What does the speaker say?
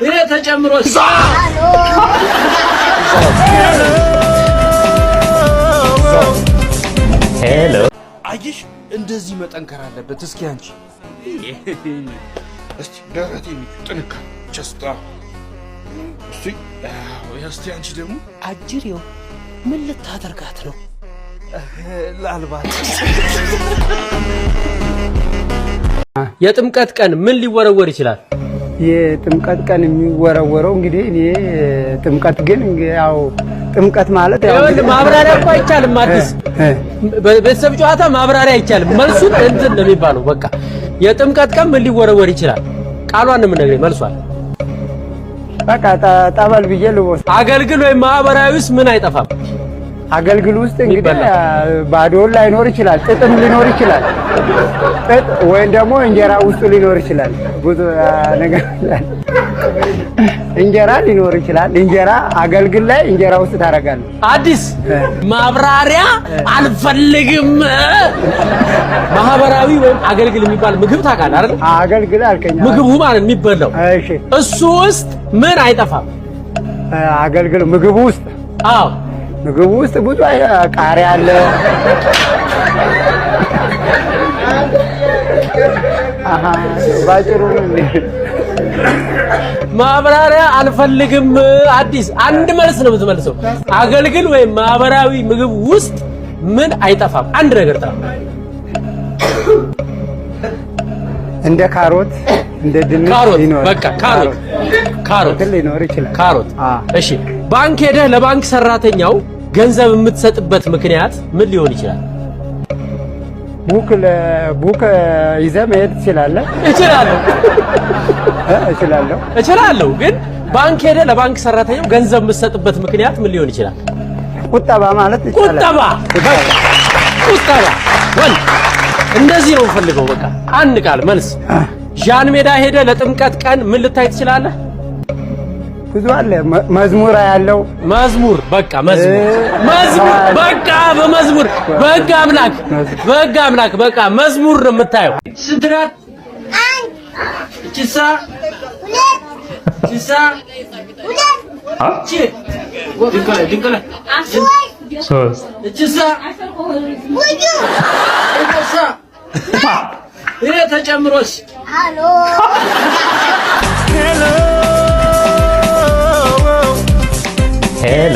ይሄ ተጨምሮስ? Hello. አየሽ፣ እንደዚህ መጠንከር አለበት። እስኪ አንቺ እስቲ ደረቴ ጥንካሬ chest ኣ እስቲ እስቲ አንቺ ደግሞ። አጅሬው ምን ልታደርጋት ነው? ላልባት። የጥምቀት ቀን ምን ሊወረወር ይችላል? የጥምቀት ቀን የሚወረወረው እንግዲህ እኔ ጥምቀት ግን ያው ጥምቀት ማለት ያው ይኸውልህ፣ ማብራሪያ እኮ አይቻልም። አዲስ በቤተሰብ ጨዋታ ማብራሪያ አይቻልም። መልሱን እንትን ነው የሚባለው። በቃ የጥምቀት ቀን ምን ሊወረወር ይችላል? ቃሏን ነው የምነግርህ፣ መልሷል። በቃ ጠበል ብዬ ልወስድ። አገልግል ወይም ማህበራዊ ውስጥ ምን አይጠፋም? አገልግል ውስጥ እንግዲህ የሚበላ። ባዶውን ላይኖር ይችላል፣ ጥጥም ሊኖር ይችላል። ጥጥ ወይም ደግሞ እንጀራ ውስጡ ሊኖር ይችላል። ብዙ ነገር እንጀራ ሊኖር ይችላል። እንጀራ አገልግል ላይ እንጀራ ውስጥ ታደርጋለህ። አዲስ፣ ማብራሪያ አልፈልግም። ማህበራዊ ወይም አገልግል የሚባል ምግብ ታውቃለህ አይደል? አገልግል አልከኝ። ምግቡ ማለት የሚበላው። እሺ። እሱ ውስጥ ምን አይጠፋም? አገልግል ምግቡ ውስጥ? አዎ። ምግቡ ውስጥ ብዙ ቃሪያ አለ። አሃ፣ ባጭሩ ነው እንዴ? ማብራሪያ አልፈልግም። አዲስ፣ አንድ መልስ ነው የምትመልሰው። አገልግል ወይም ማህበራዊ ምግብ ውስጥ ምን አይጠፋም? አንድ ነገር ጥራ። እንደ ካሮት፣ እንደ ድንች ካሮት። ሊኖር በቃ ካሮት፣ ካሮት። ሊኖር ይችላል። ካሮት። እሺ፣ ባንክ ሄደህ ለባንክ ሰራተኛው ገንዘብ የምትሰጥበት ምክንያት ምን ሊሆን ይችላል? Book ይዘህ መሄድ ትችላለህ። እችላለሁ። እችላለሁ። እችላለሁ። ግን ባንክ ሄደህ ለባንክ ሰራተኛው ገንዘብ የምትሰጥበት ምክንያት ምን ሊሆን ይችላል? ቁጠባ ማለት ይቻላል። ቁጠባ፣ በቃ ቁጠባ። ወል እንደዚህ ነው የምፈልገው። በቃ አንድ ቃል መልስ። ዣን ሜዳ ሄደህ ለጥምቀት ቀን ምን ልታይ ትችላለህ? ብዙ አለ። መዝሙር ያለው። መዝሙር፣ በቃ መዝሙር፣ መዝሙር፣ በቃ በመዝሙር፣ በሕግ አምላክ፣ በሕግ አምላክ፣ በቃ መዝሙር ነው የምታየው። ስንት ናት? እቺሳ? እቺሳ? እቺ ድንቅ ድንቅ። ሶስት። እቺሳ? እቺሳ? ይሄ ተጨምሮስ? Hello.